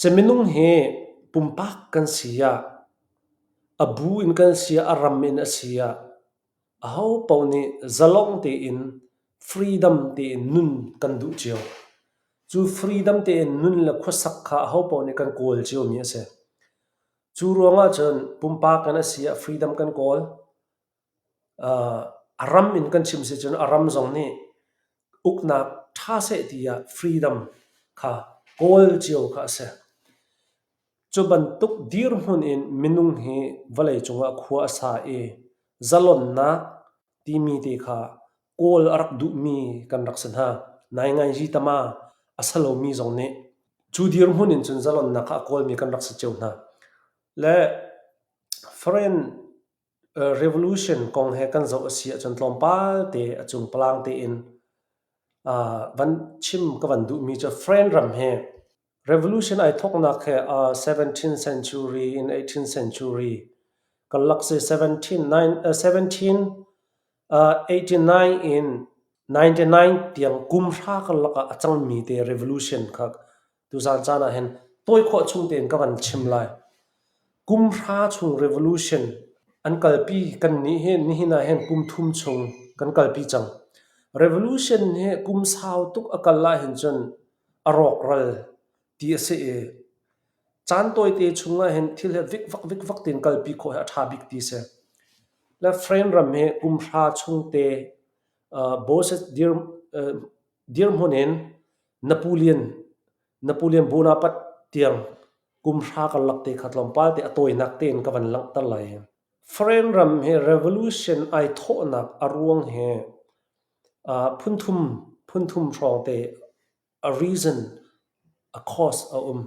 Cu minung hi pumpak kan si ah, a bu in kan si ah, a ram in a si ah, ahopaoh nih zalong tein freedom tein nun kan duh cio. Cu freedom tein nun le khuasak kha ahopaoh nih kan kawl ciomi a si. Cu ruangah cun pumpak in a si ah freedom kan kawl. A ram in kan chim si cun a ram zong nih uknak ṭha seh tiah freedom kha kawl cio kha a si. Cu bantuk dirhmun in minung hi vawleicung ah khua a sa i zalonnak timi te kha kawl a rak duhmi kan rak si hna. Nainganzi tama a si lomi zong nih cu dirhmun in cun zalonnak kha a kawlmi kan rak si cio hna. Le foreign revolution kong he kan zoh a si ahcun tlawmpal te a cung palang tein van chim ka van duhmi cu French ram hi revolution ai thawknak he 17th century in 18th century karlak si 1789 in 99 tiang kum hra karlak ah a cangmi te revolution kha tuzaan caan ah hin tawi khawh chung tein ka van chim lai. Kum hra chung revolution an kalpi kan nih hi nihin ah hin kum thum chung kan kalpi cang. Revolution hi kum sau tuk a kal ahhin cun a rawkral ti a si i caan tawite chung ah hin thil hi vikvak vikvak tein kalpi khawh hi a ṭha bik ti a si. Le French ram hi kum hra chung te Bosses dirhmun in Napoleon Napoleon Bonaparte tiang kum hra karlak te kha tlawmpal te a tawinak tein ka van langhter lai. French ram hi revolution ai thawhnak a ruang hi phunthum phunthum hrawng te a reason a cause a um.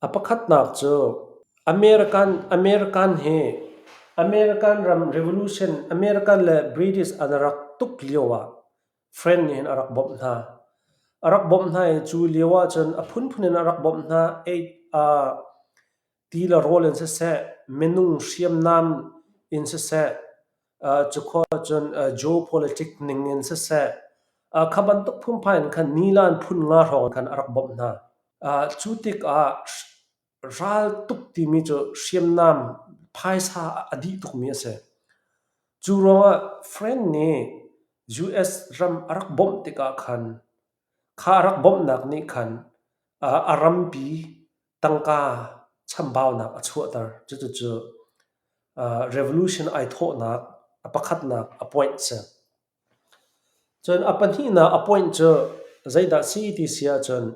A pakhatnak cu American American hi American ram revolution American le British an rak tuk lio ah French nih hin a rak bawmh hna. A rak bawmh hna i cu lio ahcun a phunphun in a rak bawmh hna. Ti le rawl in siseh, minung hriamnam in siseh, cukhua cun geopolitic ning in siseh, kha bantuk phungphai in khan nilan phun nga hrawng khan a rak bawmh hna. Cu tikah ral tuk timi cu hriamnam phaisa a dih tukmi a si. Cu ruangah French nih US ram a rak bawmh tikah khan kha a rak bawmhnak nih khan a rampi tangka chambaunak a chuahter. Cucucu revolution ai thawhnak a pakhatnak a point a si. Cun a pahnihnak a point cu zeidah si ti si ahcun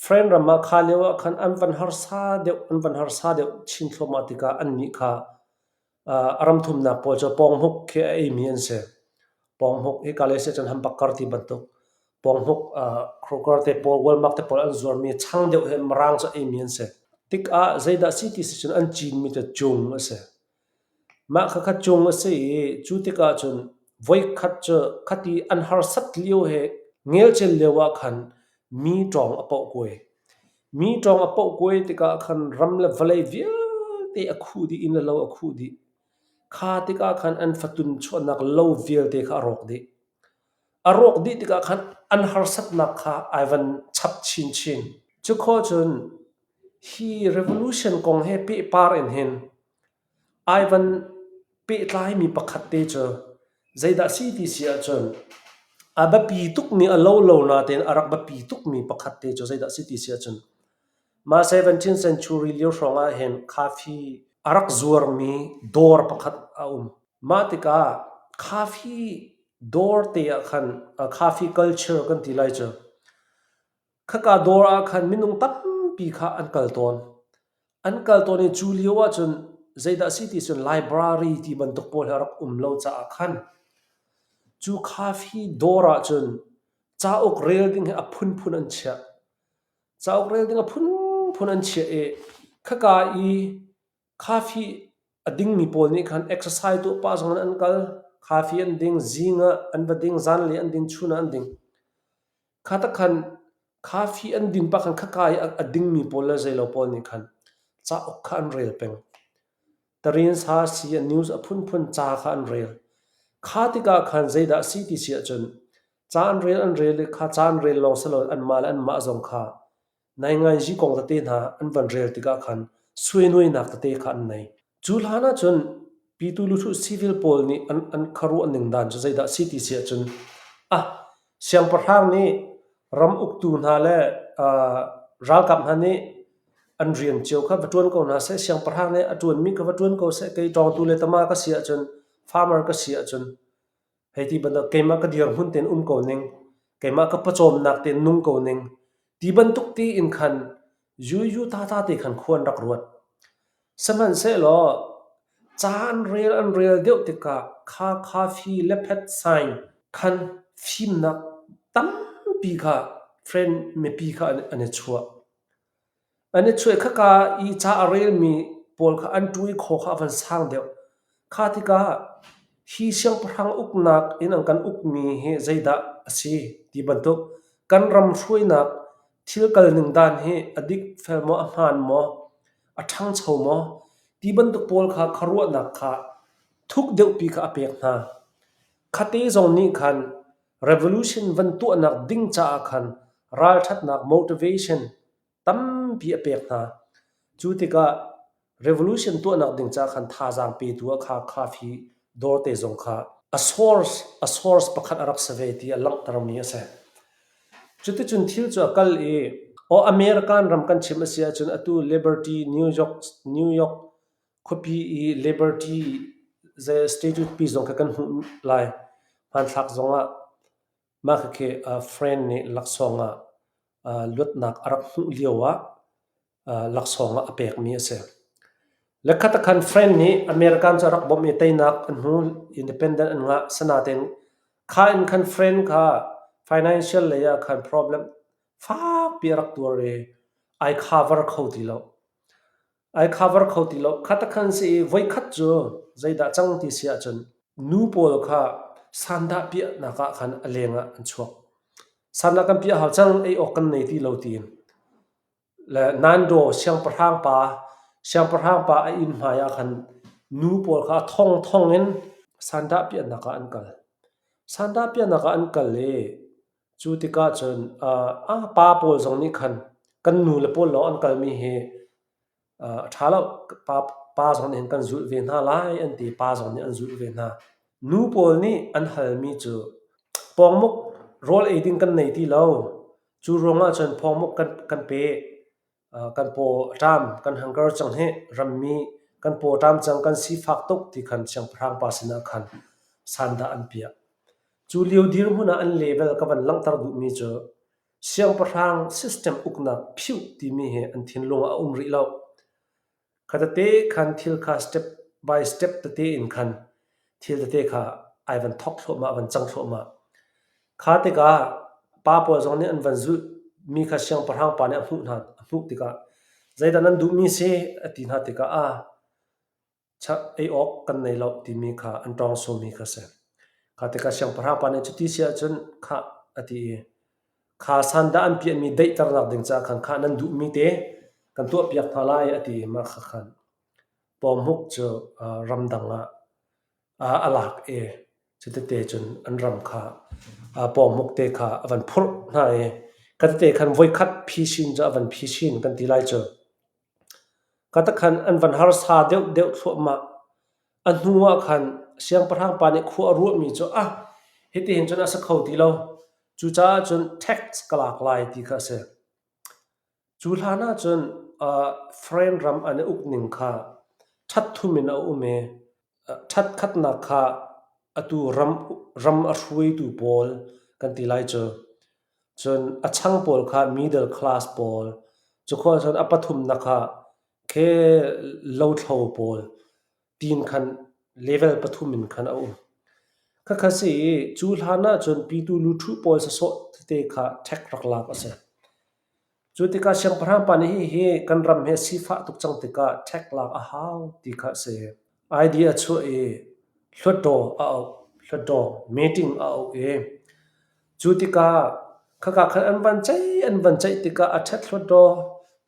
French ram ah kha lio ah khan an van harsa deuh an van harsa deuh chin thluahmah tikah annih kha a ram thumnak pawl cu pawnghmuk khi a eimi an si. Pawnghmuk hika lei si ahcun hambakkar ti bantuk pawnghmuk Kroger te pawl Walmart te pawl an zuarmi chang deuh hi Mirang cu a eimi an si. Tikah zeidah si ti si cun an cinmi cu cung a si. Mah khakha cung a si i cu tikah cun voikhat cu khati an harsat lio he ngelcel lio ah khan mi ṭawng a poh kuai. Mi ṭawng a poh kuai tikah khan ram le vawlei vialte a khuh dih, inn le lo a khuh dih. Kha tikah khan an fatun chuahnak lo vialte kha a rawk dih. A rawk dih tikah khan an harsatnak kha ai van chap chinchin. Cukhawh cun hi revolution kong he pehpar in hin ai van pehtlaimi pakhat te cu zeidah si ti si ahcun a biapi tukmi a lo lo natein a rak biapi tukmi pakhat te cu zeidah si ti si ahcun mah 17th century lio hrawng ah hin coffee a rak zuarmi dawr pakhat a um. Mah tikah coffee dawr te ah khan coffee culture kan ti lai cu Khaka dawr ah khan minung tampi kha an kal tawn. An kal tawn i cu lio ahcun zeidah a si ti cun library ti bantuk pawl hi a rak um lo caah khan cu coffee dawr ahcun cauk rel ding hi a phunphun an chiah. Cauk rel ding a phunphun an chiah i khaka i coffee a dingmi pawl nih khan exercise tuah pah zong in an kal. Coffee an ding, zing ah an va ding, zanlei an ding, chun ah an ding. Kha tak khan coffee an din pah khan khaka i a dingmi pawl le zeilo pawl nih khan cauk kha an rel peng. Tarinsa si news a phunphun ca kha an rel. Kha tikah khan zeidah a si ti si ahcun ca an rel an rel i kha ca an rel lawng si loin anmah le anmah zong kha. Nainganzi kong tete hna an van rel tikah khan suainuainak tete kha an nei. Cu hlan ahcun Pitu Luthuh civil pawl nih an, an khuaruah ning dan cu zeidah a si ti si ahcun ah siangpahrang nih ram uktu hna le uh, ralkap hna nih an rian cio kha va ṭuan ko hna seh, siangpahrang nih a ṭuanmi kha va ṭuan ko seh, kei ṭawngtu le tama ka si ahcun, farmer ka si ahcun, hei ti bantuk keimah ka dirhmun tein um ko ning, keimah ka pawcawmnak tein nung ko ning, ti bantuk tiin khan yuyu tata te khan khua an rak ruat. Sihmanhsehlaw ca an rel an rel deuh tikah kha khafi le phet sign khan fimnak tampi kha friend mipi kha an i chuah. An i chuah i khaka i ca a relmi pawl kha an ṭu i khaw kha a van sang deuh. Kha tikah hi siangpahrang uknak in an kan ukmi hi zeidah a si ti bantuk kan ram hruainak thil kalning dan hi a dik fel maw, a hmaan maw, a ṭhangcho maw ti bantuk pawl kha khuaruahnak kha thuk deuhpi kha a pek hna. Khate zong nih khan Revolution van tuahnak ding caah khan ralṭhatnak motivation tampi a pek hna. Cu tikah revolution tuahnak ding caah khan thazaang petu ah kha khafi dawrte zong kha a source a source pakhat a rak si ve ti a langhtermi a si. Cuticun thil cu a kal i aw American ram kan chim a si ahcun atu Liberty New York New York Khuapi i Liberty statue pi zong kha kan hmuh lai. Hmanthlak zongah mah khakhi friend nih laksawng ah luatnak a rak hmuh lio ah laksawng ah a pekmi a si. Le khatakhan friend nih American cu a rak bawmh i teinak an hmu, independent an ngah. Sinain kha in khan friend kha financial lei ah khan problem fakpi a rak tuar i ai cover kho ti lo. Ai cover kho ti lo. Khatakhan si i voikhat cu zeidah cang ti si ahcun nu pawl kha sandah piahnak ah khan a leng ah an chuak. Sandah kan piah hau cang, ei awk kan nei ti lo tiin. Le Nando siangpahrang pa, siangpahrang pa a inn hmai ah khan nu pawl kha a thongthong in sandah piahnak ah an kal. Sandah piahnak ah an kal i Cu tikah cun a pa pawl zong nih khan kan nule pawl lawng an kalmi hi a ṭha lo. Pa, pa zong nih hin kan zulh ve hna lai an ti. Pa zong nih an zulh ve hna. Nu pawl nih an halmi cu pawngmuk rawl ei ding kan nei ti lo. Cu ruangah cun pawngmuk kan, kan pe. Kan paw a ṭam, kan hunger cang hih. Rammi kan paw a ṭam cang, kan sifak tuk ti khan siangpahrang pa sinah khan sandah an piah. Cu lio dirhmun ah an level ka van langhter duhmi cu siangpahrang system uknak philh timi hi an thinlung ah a um rih lo. Kha tete khan thil kha step by step tete in khan thil tete kha ai van thawk thluahmah, van cang thluahmah. Kha tikah pa pawl zong nih an van zulh mi kha siangpahrang pa nih a hmuh hna, a hmuh tikah zeidah nan duhmi si a ti hna tikah ah ei awk kan nei lo timi kha an ṭawngsawmi kha a si. Kha tikah siangpahrang pa nih cuti si ahcun khah a ti i kha sandah an piahmi daihternak ding caah khan khah nan duhmi te kan tuahpiak hna lai a ti i mah kha khan Pawhmuk cu ramdang ah a lak i cutete cun an ram kha pawhmuk te kha a van phurh hna i khatete khan voikhat phisin cu a van phisin kan ti lai cu. Katakhan an van harsa deuhdeuh thluahmah. A hnu ah khan siangpahrang pa nih khua a ruahmi cu ah hitihin cun a si kho ti lo. Cucaah cun tax ka lak lai ti kha a si. Cu hlan ah cun uh, foreign ram an i ukning kha ṭhat thum in a um i ṭhat khatnak kha atu ram, ram a hruaitu pawl kan ti lai cu. Cun a chang pawl kha middle class pawl, cukhua cun a pathumnak kha khe lothlo pawl tiin khan level pathum in khan a um. Khakha si i cu hlan ahcun pitu luthuh pawl sawsawh tete kha ṭhek rak lak a si. Cu tikah siangpahrang pa nih hihi kan ram hi a sifah tuk cang tikah ṭhek lak a hau ti kha a si. Idea a chuah i hluttaw a auh, hluttaw meeting a auh i cu tikah khaka khan an van ceih an van ceih tikah a ṭhet hluttaw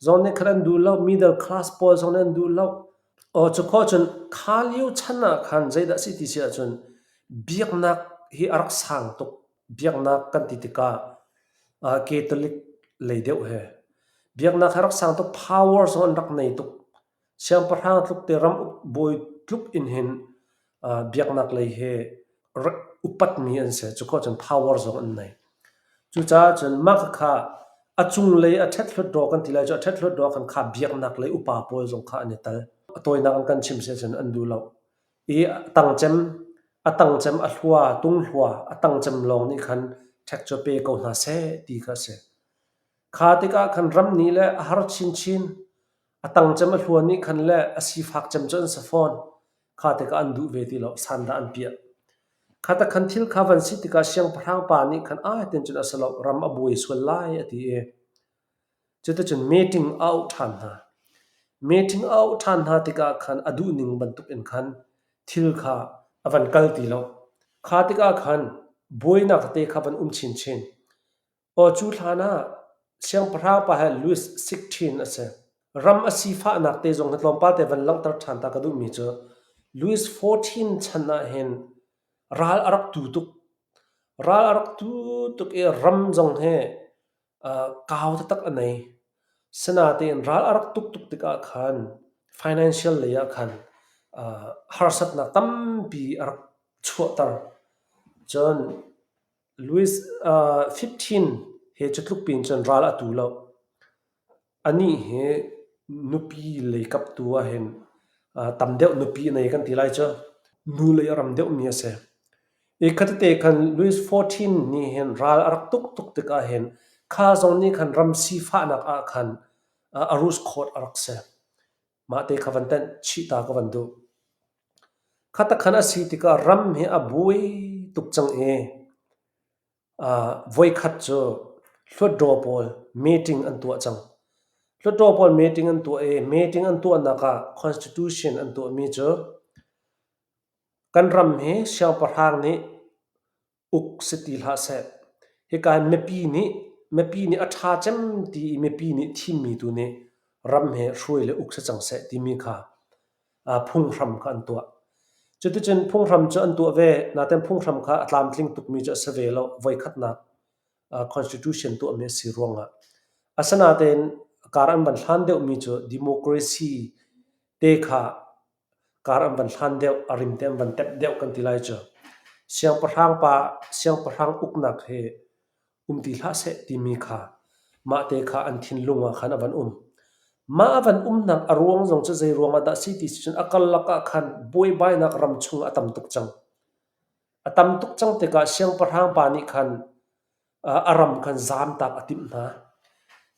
zong nih khan an duh lo, middle class pawl zong nih an duh lo. Aw cu khawh cun kha lio chan ah khan zeidah a si ti si ahcun biaknak hi a rak sang tuk. Biaknak kan ti tikah Catholic lei deuh he. Biaknak hi a rak sang tuk. Power zong an rak nei tuk. Siangpahrang tluk te ram uk bawi tluk in hin biaknak lei hi upatmi an si. Cu khawh cun power zong an nei. Cucaah cun mah khakha a cunglei a ṭhet hluatdaw kan ti lai cu a ṭhet hluatdaw khan kha biaknak lei upa pawl zong kha an i tel. A tawinak in kan chim si ahcun an duh lo. I a tangcem a tangcem a hlua tunghlua a tangcem lawng nih khan ṭhek cu pe ko hna seh ti kha a si. Kha tikah khan ram nih le a har chinchin. A tangcem a hlua nih khan le a sifak cem cu an si fawn. Kha tikah an duh ve ti lo, sandah an piah. Kha tak khan thil kha van si tikah siangpahrang pa nih khan ai tin cun a si lo, ram a buai sual lai a ti i cuticun meeting a auh ṭhan hna. Meeting a auh ṭhan hna tikah khan a duhning bantukin khan thil kha a van kal ti lo. Kha tikah khan buainak tete kha van um chinchin. Aw cu hlan ah siangpahrang pa hi Louis XVI a si. Ram a sifahnak te zong hi tlawmpal te van langhter ṭhan ta ka duhmi cu Louis XIV chan ah hin ral a rak tu tuk. Ral a rak tu tuk i ram zong hi kau taktak a nei. Sinain ral a rak tuk tuk tikah khan financial lei ah khan harsatnak tampi a rak chuahter. Cun Louis XV he cu tluk piin cun ral a tu lo. Anih hi nupi lei kap tu ahhin tam deuh nupi a nei kan ti lai cu. Nu lei a ram deuhmi a si. I khatete khan Louis XIV nih hin ral a rak tuk tuk tikah hin kha zong nih khan ram sifahnak ah khan a rus khawt a rak si. Mah te kha van tenh chih ta ka van duh. Khatakhan a si tikah ram hi a buai tuk cang i voikhat cu Hluttaw pawl meeting an tuah cang. Hluttaw pawl meeting an tuah i meeting an tuahnak ah constitution an tuahmi cu kan ram hi siangpahrang nih uk si ti hlah seh. Hika hin mipi nih mipi nih a ṭha cem ti i mipi nih thimmi tu nih ram hi hruai le uk si cang seh timi kha phunghram kha an tuah. Cuticun phunghram cu an tuah ve, nain phunghram kha a tlamtling tukmi cu a si ve lo. Voikhatnak constitution tuahmi a si ruangah. Asinain kar an van hlan deuhmi cu democracy te kha Kar an van hlan deuh, a rim te an van tep deuh kan ti lai cu. Siangpahrang pa, siangpahrang uknak hi um ti hlah seh timi kha mahte kha an thinlung ah khan a van um. Mah a van umnak a ruang zong cu zei ruang ah dah si ti si cun a karlak ah khan buaibainak ram chung a tam tuk cang. A tam tuk cang tikah siangpahrang pa nih khan a ram khan zamtak a timh hna.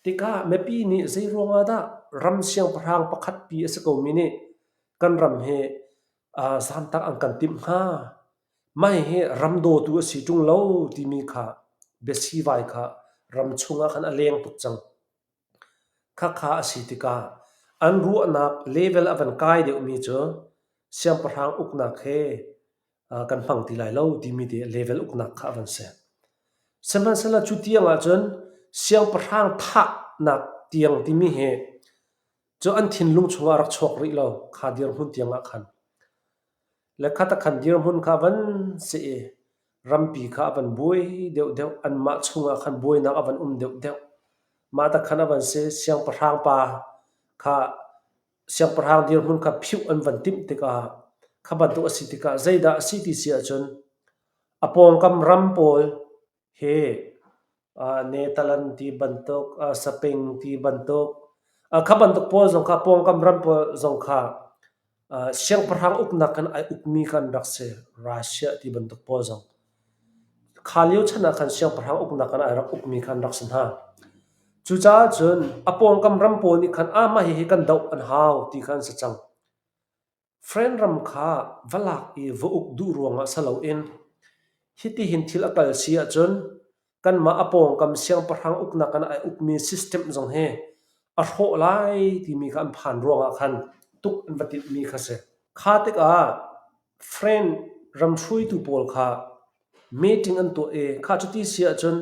Tikah mipi nih zeiruang ah dah ram siangpahrang pakhat pi a si komi nih kan ram hi zamtak an kan timh hnga? Mah hihi ram dawtu a si ṭung lo timi kha biasivai kha ram chungah khan a leng tuk cang. Khakha a si tikah an ruahnak level a van kai deuhmi cu siangpahrang uknak he kan hmang ti lai lo timi te level uknak kha a van si. Sihmanhsehlaw cu tiang ahcun siangpahrang thahnak tiang timi hi cu an thinlung chungah a rak chuak rih lo kha dirhmun tiang ah khan. Le khat a khan dirhmun kha a van si i rampi kha a van buai deuhdeuh, anmah chungah khan buainak a van um deuhdeuh. Mah tak khan a van si siangpahrang pa kha siangpahrang dirhmun kha phioh an van timh tikah kha bantuk a si tikah zeidah a si ti si ahcun a pawngkam ram pawl he Netherlands ti bantuk, Spain ti bantuk, kha bantuk pawl zong kha pawngkam ram pawl zong kha siangpahrang uknak in ai ukmi kan rak si. Russia ti bantuk pawl zong. Kha lio chan ah khan siangpahrang uknak in ai rak ukmi kha an rak si hna. Cucaah cun a pawngkam ram pawl nih khan ah mah hihi kan doh an hau ti kha an si cang. Friend ram kha va lak i va uk duh ruangah si loin hitihin thil a kal si ahcun kanmah a pawngkam siangpahrang uknak in ai ukmi system zong hi a hrawh lai timi kha an phan ruangah khan tuk an va timhmi kha si. Kha tikah friend ram hruaitu pawl kha meeting an tuah i kha cuti si ahcun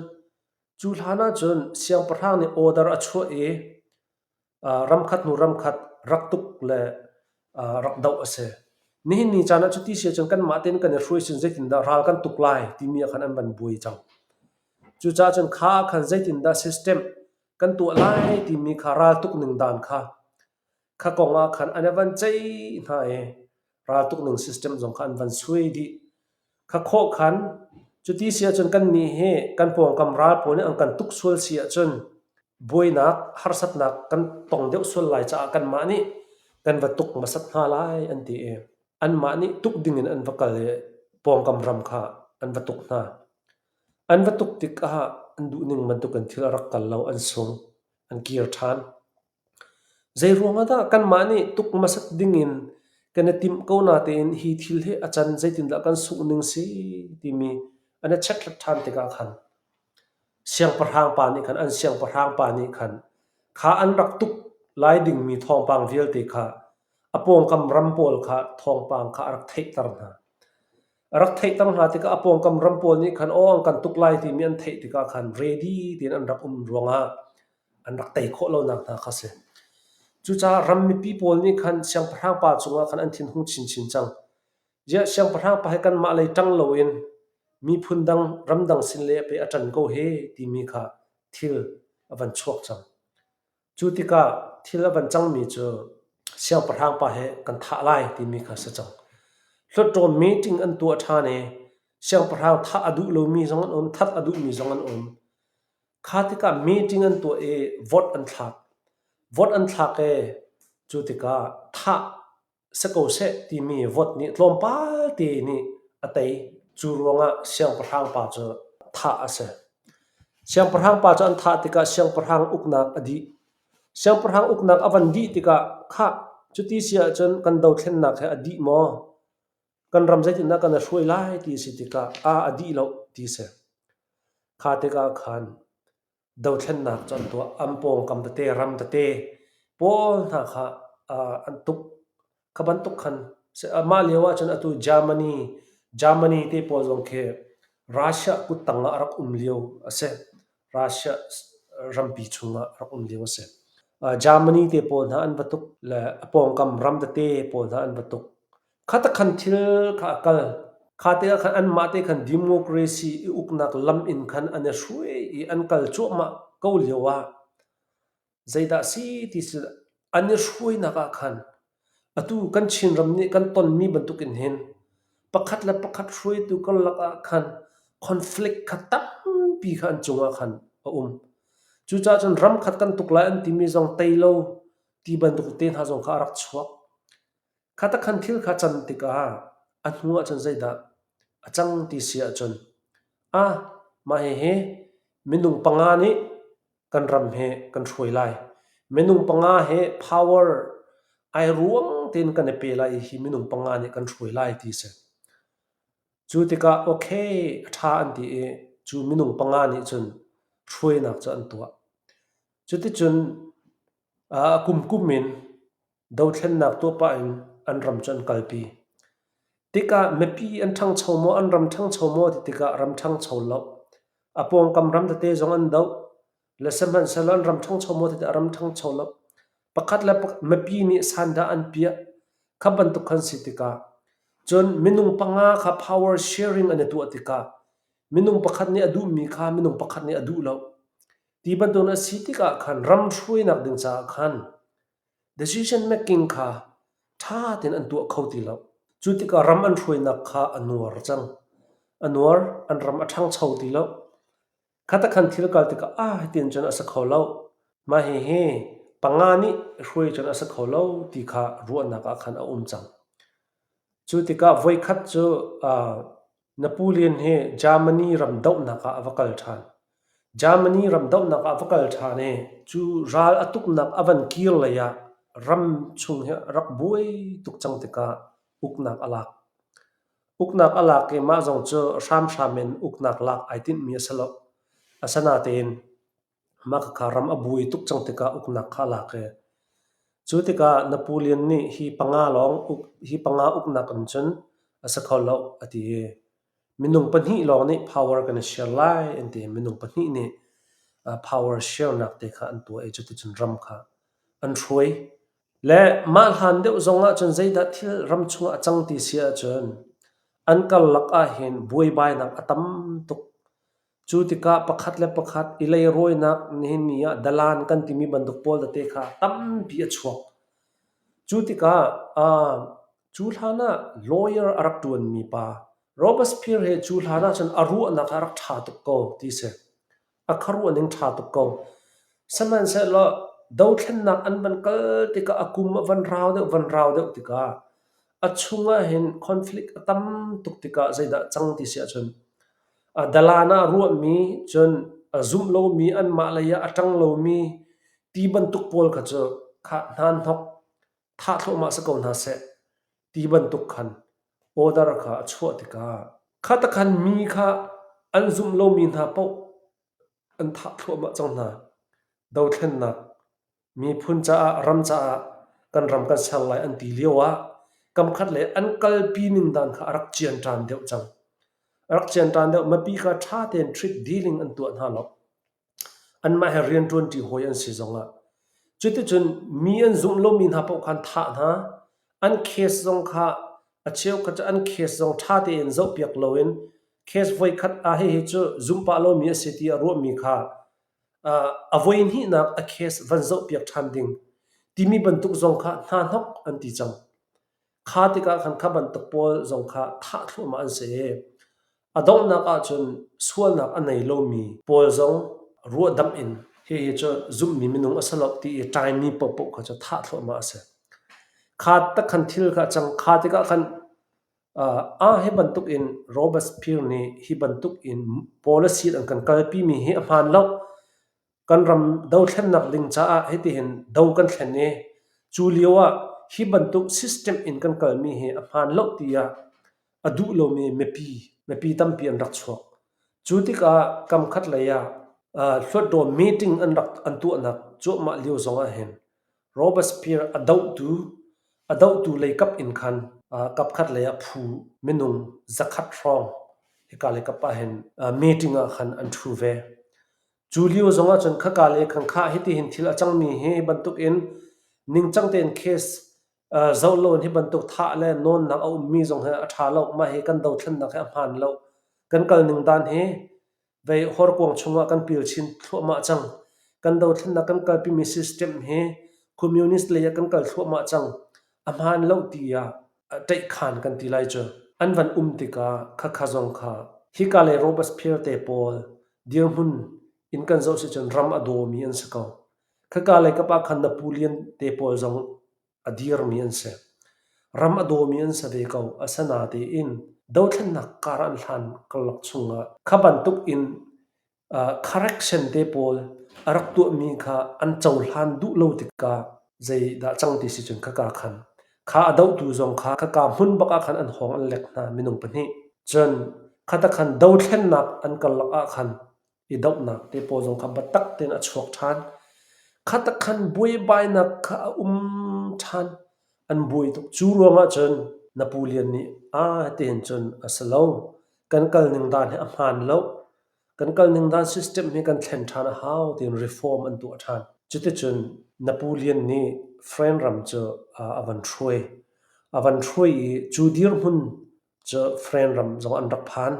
cu hlan ahcun siangpahrang nih order a chuah i ramkhat hnu ramkhat rak tuk le rak doh a si. Nihin ni caan ah cuti si ahcun kanmah tein kan i hruai sin zeitindah ral kan tuk lai timi ah khan an van buai cang. Cucaah cun kha ah khan zeitindah system. kan tuah lai timi kha raltuk ning dan kha kha kong ah khan an i van ceih hna i raltuk ning system zong kha an van suai dih. Kha khawh khan cuti si ahcun kannih hi kan pawngkam ral pawl nih an kan tuk sual si ahcun buainak harsatnak kan tong deuh sual lai caah kanmah nih kan va tuk hmasat hna lai an ti i anmah nih tuk dingin an va kal i pawngkam ram kha an va tuk hna. An va tuk tikah an duhning bantukin thil a rak kal lo, an sung, an kir ṭhan. Zeiruang ah dah kanmah nih tuk hmasat dingin kan i timh ko natein hi thil hi a can zeitindah kan sungh ning si timi an i chekhlat ṭhan tikah khan siangpahrang pa nih khan an siangpahrang pa nih khan kha an rak tuk lai dingmi thawngpang vialte kha a pawngkam ram pawl kha thawngpang kha a rak theihter hna. A rak theihter hna tikah a pawngkam ram pawl nih khan aw an kan tuk lai timi an theih tikah khan ready tiin an rak um ruangah an rak tei khawh lonak hna kha a si. Cucaah ram mipi pawl nih khan siangpahrang pa cungah khan an thinhung chinchin cang. Ziah siangpahrang pa hi kanmah lei ṭang loin miphun dang ramdang sin le a pe a ṭan ko he timi kha thil a van chuak cang. Cu tikah thil a van cangmi cu siangpahrang pa he kan thah lai timi kha a si cang. Hluttaw meeting an tuah ṭhan i siangpahrang thah a duh lomi zong an um, that a duhmi zong an um. Kha tikah meeting an tuah i vote an thlak. Vote an thlak i cu tikah thah si ko seh timi vote nih tlawmpal te nih a tei. Cu ruangah siangpahrang pa cu thah a si. Siangpahrang pa cu an thah tikah siangpahrang uknak a dih. Siangpahrang uknak a van dih tikah khah cuti si ahcun kan dothlennak hi a dih maw? Kan ram zeitindah kan i hruai lai ti a si tikah a a dih lo ti a si. Kha tikah khan dothlennak cu an tuah. An pawngkam tete, ram tete pawl hna kha an tuk. Kha bantuk khan mah lio ahcun atu Germany, Germany te pawl zong khi Russia kuttang ah a rak um lio a si. Russia rampi chungah a rak um lio a si. Germany te pawl hna an va tuk le a pawngkam ram tete pawl hna an va tuk. Khatakhan thil kha a kal. Kha te ah khan anmah te khan democracy i uknak lam in khan an i hruai i an kal cuahmah ko lio ah zeidah si ti si an i hruainak ah khan atu kan Chinram nih kan tonmi bantukin hin pakhat le pakhat hruaitu karlak ah khan conflict kha tampi kha an cungah khan a um. Cucaah cun ram khat kan tuk lai an timi zong tei lo ti bantuk te hna zong kha a rak chuak. Khatakhan thil kha can tikah a hnu ahcun zeidah a cang ti si ahcun ah mah hihi minung panga nih kan ram hi kan hruai lai. Minung panga hi power ai ruang tein kan i pe lai i hi minung panga nih kan hruai lai ti si. Cu tikah okay a ṭha an ti i cu minung panga nih cun hruainak cu an tuah. Cuticun a kumkum in Dothlennak tuah pah in an ram cu an kalpi. Tikah mipi an ṭhangcho maw, an ram ṭhangcho maw ti tikah ram ṭhangcho lo. A pawngkam ram tete zong an doh. Le sihmanhsehlaw an ram ṭhangcho maw ti tikah ram ṭhangcho lo. Pakhat le mipi nih sandah an piah. Kha bantuk khan si tikah cun minung panga kha power sharing an i tuah tikah minung pakhat nih a duhmi kha minung pakhat nih a duh lo. Ti bantuk a si tikah khan ram hruainak ding caah khan Decision making kha ṭha tein an tuah kho ti lo. Cu tikah ram an hruainak kha a nuar cang. A nuar, an ram a ṭhangcho ti lo. Khatakhan thil kal tikah ah hitin cun a si kho lo. Mah hihi panga nih hruai cun a si kho lo ti kha ruahnak ah khan a um cang. Cu tikah voikhat cu uh, Napoleon hi Germany ram dohnak ah a va kal ṭhan. Germany ram dohnak ah a va kal ṭhan i cu ral a tuknak a van kir lei ah ram chung hi a rak buai tuk cang tikah uknak a lak. Uknak a lak i mah zong cu hramhram in uknak lak ai tinhmi a si lo. Asinain mah khakha ram a buai tuk cang tikah uknak kha a lak i cu tikah Napoleon nih hi panga lawng uk hi panga uknak in cun a si kho lo a ti i minung pahnih lawng nih power kan i share lai an ti. Minung pahnih nih power share nak te kha an tuah i cuticun ram kha an hruai. Le mah hlan deuh zong ah cun zeidah thil ram chungah a cang ti si ahcun an karlak ahhin buaibainak a tam tuk. Cu tikah pakhat le pakhat i leirawinak nihin ni ah dalan kan timi bantuk pawl tete kha tampi a chuak. Cu tikah cu hlan ah lawyer a rak ṭuanmi pa Robespierre hi cu hlan ah cun a ruahnak a rak ṭha tuk ko ti si. A khuaruah ning ṭha tuk ko. Sihmanhsehlaw dothlennak an van kal tikah a kum a van rau deuh van rau deuh tikah a chung ah hin conflict a tam tuk tikah zeidah cang ti si ahcun dalan ah ruahmi cun a zumh lomi anmah lei ah a ṭang lomi ti bantuk pawl kha cu khah hna hnok thah thluahmah si ko hna seh ti bantuk khan order kha a chuah tikah kha takhan mi kha an zumh lomi hna paoh an thah thluahmah cang hna. Dothlennak miphun caah ram caah kan ram kan ser lai an ti lio ah kamkhat le an kalpi ning dan kha a rak cian ṭan deuh cang. A rak cian ṭan deuh. Mipi kha ṭha tein treat dealing an tuah hna lo. Anmah he rianṭuanṭi hawi an si zongah. Cuticun mi an zumh lomi hna paoh kha an thah hna. An case zong kha a cheukhat cu an case zong ṭha tein zohpiak loin case voikhat ah hihi cu zumh pah lomi a si tiah ruahmi kha a voihnihnak a case van zohpiak ṭhan ding timi bantuk zong kha hna hnok an ti cang. Kha tikah khan kha bantuk pawl zong kha thah thluahmah an si i a donghnak ahcun sualnak a nei lomi pawl zong ruahdamh in hihi cu zumhmi minung a si lo ti i ṭaimi paohpaoh kha cu thah thluahmah a si. Kha tak khan thil kha a cang. Kha tikah khan ah hi bantuk in Robespierre nih hi bantuk in policy an kan kalpimi hi a hmaan lo. Kan ram dothlennak ding caah hitihin do kan thlen i cu lio ah hi bantuk system in kan kalmi hi a hmaan lo tiah a duh lomi mipi mipi tampi an rak chuak. Cu tikah kamkhat lei ah Hluttaw meeting an rak an tuahnak cuahmah lio zong ah hin Robespierre a dohtu a dohtu lei kap in khan kapkhat lei ah phu minung zakhat hrawng hika lei kap ah hin meeting ah khan an ṭhu ve. Cu lio zong ahcun khaka le khangkha hitihin thil a cangmi hi bantukin ningcang tein case zoh loin hi bantuk thah le nawnnak a ummi zong hi a ṭha lo. Mah hi kan dothlennak hi a hmaan lo. Kan kal ning dan hi vei horkuang chungah kan pil chin thluahmah cang. Kan dothlennak kan kalpimi system hi communist lei ah kan kal thluahmah cang. A hmaan lo tiah ṭaihkhan kan ti lai cu. An van um tikah khakha zong kha hika lei Robespierre te pawl dirhmun in kan zoh si cun ram a dawmi an si ko. Khaka lei kap ah khan Napoleon te pawl zong a dirmi an si. Ram a dawmi an si ve ko. Asinatein dothlennak kar an hlan karlak chungah kha bantuk in correction te pawl a rak tuahmi kha an cohlan duh lo tikah zeidah cang ti si cun khaka khan kha a dohtu zong kha khaka hmun bak ah khan an hawng an lek hna minung pahnih. Cun khata khan dothlennak an karlak ah khan i dohnak te pawl zong kha biatak tein a chuak ṭhan. Khata khan buaibainak kha a um ṭhan. An buai tuk. Cu ruangah cun Napoleon nih aa hitihin cun a si lo. Kan kal ning dan hi a hmaan lo. Kan kal ning dan system hi kan thlen ṭhan a hau tiin reform an tuah ṭhan. Cuticun Napoleon nih French ram cu a van hruai. A van hruai i cu dirhmun cu French ram zong an rak phan.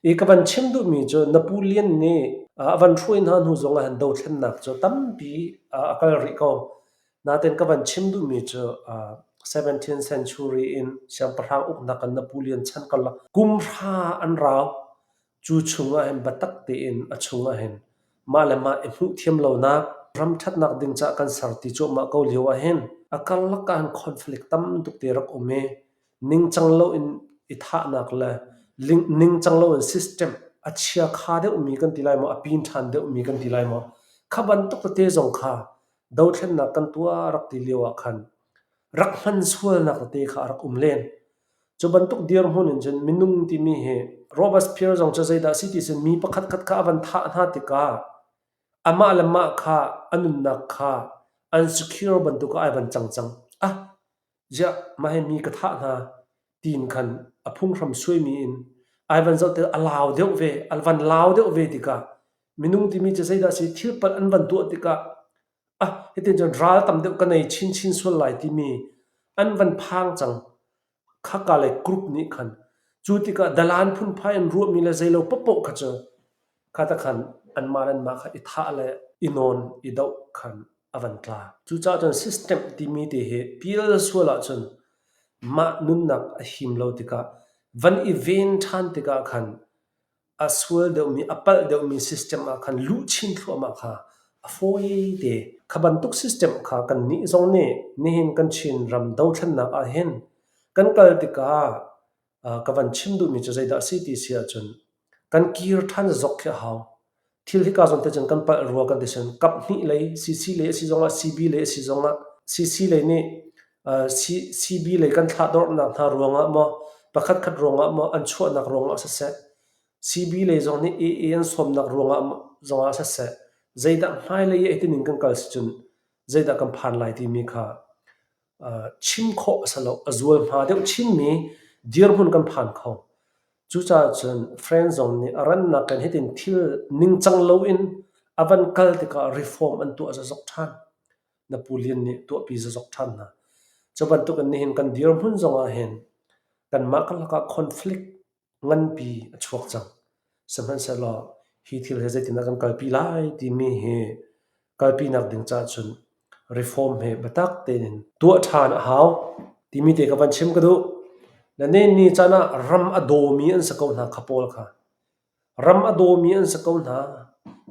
I ka van chim duhmi cu Napoleon nih a van hruai hna hnu zong ah hin dothlennak cu tampi a kal rih ko. Nain ka van chim duhmi cu 17th century in siangpahrang uknak in Napoleon chan karlak kum hra an rau. Cu chung ah hin biatak tein a chung ah hin mah le mah i hmuh thiam lonak, ram ṭhatnak ding caah kan ser ti cuahmah ko lio ah hin a karlak ah hin conflict tam tuk te rak um i ningcang loin i thahnak le ningcang loin system a chiakha deuhmi kan ti lai maw, a pin ṭhan deuhmi kan ti lai maw, kha bantuk tete zong kha dothlennak kan tuah rak ti lio ah khan rak hman sualnak tete kha a rak um len. Cu bantuk dirhmun in cun minung timi hi Robespierre zong cu zeidah a si ti cun mi pakhat khat kha a van thah hna tikah amah le mah kha a nunnak kha an secure bantuk ah ai van cang cang. Ah, ziah mah hi mi ka thah hna tiin khan a phunghram suaimi in ai van zoh tikah a lau deuh ve, a van lau deuh ve tikah minung timi cu zeidah a si thil palh an van tuah tikah ah hitin cun ral tam deuh ka nei chinchin sual lai timi an van phang cang. Khaka le group nih khan cu tikah dalan phunphai in ruahmi le zeilo paohpaoh kha cu. Kha ta khan anmah le anmah kha i thah le i nawn i doh khan a van tla. Cucaah cun system timi te hi pial sual ahcun mah nunnak a him lo tikah van i ven ṭhan tikah khan a sual deuhmi, a palh deuhmi system ah khan luh chin thluahmah kha a fawi te. Kha bantuk system kha kannih zong nih nihin kan Chin ram dothlennak ahhin kan kal tikah ka van chim duhmi cu zeidah a si ti si ahcun kan kir ṭhan zok khi a hau. Thil hika zawn te cun kan palh rua kan ti cun kap hnih lei CC lei a si zongah CB lei a si zongah CC lei nih CB lei kan thlahdorhnak hna ruangah maw pakhatkhat ruangah maw an chuahnak ruangah siseh CB lei zong nih AA an sawmnak ruangah zongah siseh zeidah hmailei ah hitining kan kal si cun zeidah kan phan lai timi kha chim khawh a si lo. A zualhma deuh chinmi dirhmun kan phan kho. Cucaah cun friend zong nih a rannak in hitin thil ningcang loin a van kal tikah reform an tuah zazok ṭhan. Napoleon nih tuahpi zazok ṭhan hna. Cu bantukin nihin kan dirhmun zongah hin kanmah karlak ah conflict nganpi a chuak cang. Sihmanhsehlaw hi thil hi zeitindah kan kalpi lai timi hi kalpinak ding caah cun reform hi biatak tein tuah ṭhan a hau timi te ka van chim ka duh. Na ne ni caan ah ram a dawmi an si ko hna kha pawl kha. Ram a dawmi an si ko hna.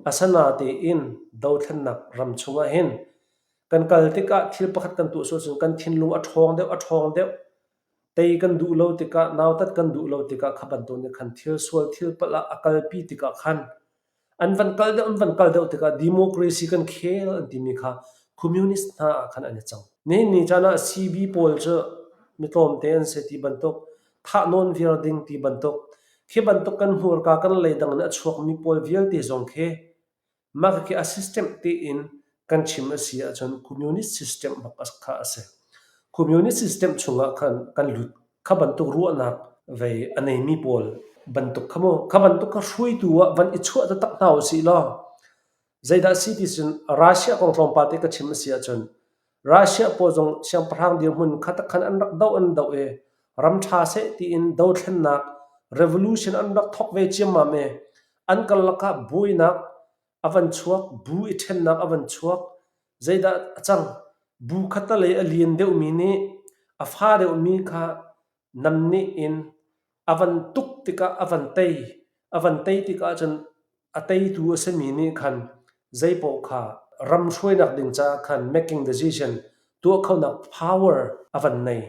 Asanatein dothlennak ram chungah hin kan kal tikah thil pakhat kan tuah sual cun kan thinlung a ṭhawng deuh a ṭhawng deuh. Tei kan duh lo tikah, nautat kan duh lo tikah kha bantuk nih khan thil sual thil palh ah a kalpi tikah khan an van kal deuh an van kal deuh tikah democracy kan khel an timi kha communist hna ah khan an i cang. Nihin ni caan ah CB pawl cu mi tlawmte an si ti bantuk, thahnawn viar ding ti bantuk, khi bantuk kan hmurka kan leidang in a chuakmi pawl vialte zong khi Mah khakhi a system tein kan chim a si ahcun communist system bak kha a si. Communist system chungah khan kan lut. Kha bantuk ruahnak vei a neimi pawl bantuk kha mu. Kha bantuk kha hruaitu ah van i chuah taktak hna usih law zeidah si ti cun Russia kong tlawmpal te ka chim a si ahcun Russia pawl zong siangpahrang dirhmun kha tak khan an rak doh an doh i ram ṭha seh tiin dothlennak revolution an rak thawk ve ciammam i An karlak ah buainak a van chuak, bu i ṭhennak a van chuak. Zeidah a cang? Bu khattelei a lian deuhmi nih a fa deuhmi kha namneh in a van tuk tikah a van tei. A van tei tikah cun a teitu a simi nih khan zeipaoh kha ram hruainak ding caah khan making decision tuah khonak power a van nei.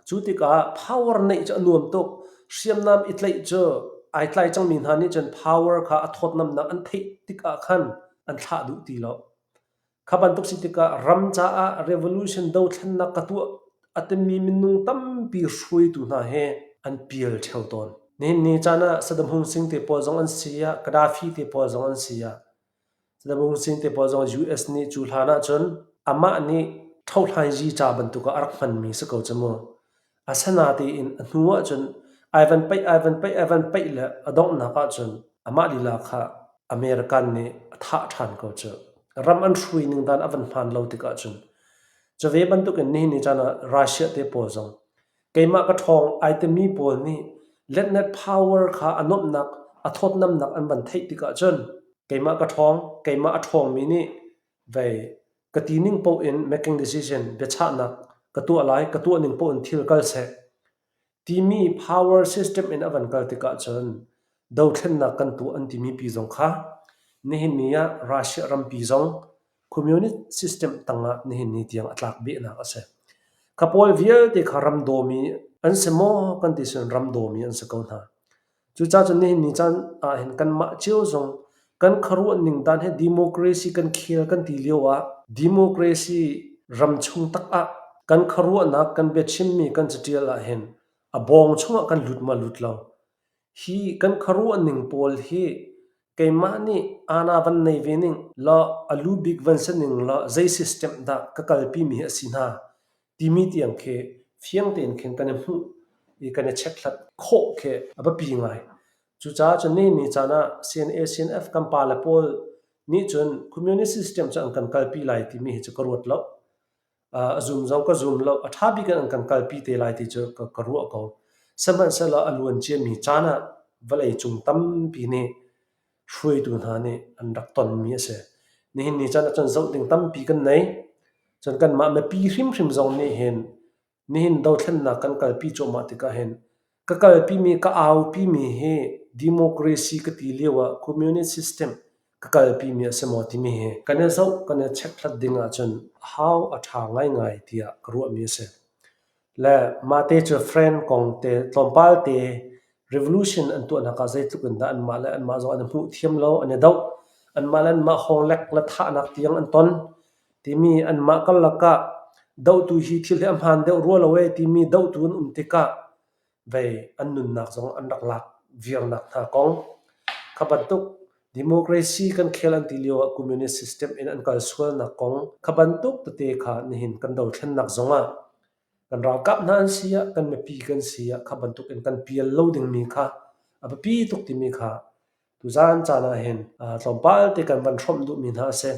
Cu tikah power neih cu a nuam tuk. Hriamnam i tlaih cu ai tlai cangmi hna nih cun power kha a thawtnamnak an theih tikah khan an thlah duh ti lo. Kha bantuk si tikah ram caah revolution dothlennak ka tuah a timi minung tampi hruaitu hna hi an pial ṭheo tawn. Nihin ni caan ah Saddam Hussein te pawl zong an si ah, Gaddafi te pawl zong an si ah, Saddam te pawl zong US nih cu hlan ahcun amah nih ṭhohhlainzi ca bantuk ah a rak hmanmi si ko cu mu. Asinatein a hnu ahcun ai van paih ai van paih ai van paih le a donghnak ahcun amah lila kha American nih a thah ṭhan ko cu. Ram an hrui ning dan a van hmaan lo tikah cun. Cu ve bantukin nihin ni caan ah Russia te pawl zong Keimah ka ṭhawng ai timi pawl nih letnet power kha a nuamhnak, a thawtnamnak an van theih tikah cun keimah ka ṭhawng, keimah a ṭhawngmi nih vei ka ti ning paoh in making decision biachahnak ka tuah lai, ka tuah ning paoh in thil kal seh timi power system in a van kal tikah cun dothlennak kan tuah an timi pi zong kha nihin ni ah Russia rampi zong Communist system tangah nihin ni tiang a tlak behnak a si. Kha pawl vialte kha ram dawmi an si maw kan ti cun ram dawmi an si ko hna. Cucaah cun nihin ni caan ahhin kanmah cio zong kan khuaruah ning dan hi democracy kan khel kan ti lio ah democracy ram chung tak ah kan khuaruahnak kan biachimmi kan catial ahhin a bawng chungah kan lut ma lut lo. Hi kan khuaruah ning pawl hi keimah nih aana van nei ve ning law a lu bik van si ning law zei system dah ka kalpi mi hi a si hna timi tiang khi fiang tein khin kan i hmuh i kan i chekhlat khawh khi a biapi ngai. Cucaah cun nihin ni caan ah CNA CNF kan pale pawl nih cun communist system cu an kan kalpi lai timi hi cu ka ruat lo. A zum zong ka zum lo. A ṭha bik in an kan kalpi te lai ti cu ka ruah ko. Sihmanhsehlaw a luan ciami caan ah vawleicung tampi nih. hruaitu hna nih an rak tonmi a si. Nihin ni caan ahcun zoh ding tampi kan nei. Cun kanmah mipi hrimhrim zong nih hin nihin dothlennak kan kalpi cuahmah tikah hin ka kalpimi ka aupimi hi democracy ka ti lio ah communist system ka kalpimi a si maw timi hi kan i zoh kan i chekhlat ding ahcun hau a ṭha ngaingai tiah ka ruahmi a si. Le mahte cu friend kong te tlawmpal te revolution an tuahnak ah zeitluk in dah anmah le anmah zong an i hmuh thiam lo, an i doh, anmah le anmah hawnglek le thahnak tiang an ton timi anmah karlak ah dohtu hi thil hi a hmaan deuh rua lo ee timi dohtu an um tikah vei an nunnak zong an rak lak viarnak hna kong kha bantuk democracy kan khel an ti lio ah communist system in an kal sualnak kong kha bantuk tete kha nihin kan dothlennak zong ah kan ralkap hna an si ah kan mipi kan si ah kha bantuk in kan pial lo dingmi kha a biapi tuk timi kha tuzaan caan ah hin tlawmpal te kan van hrawmh duhmi hna a si.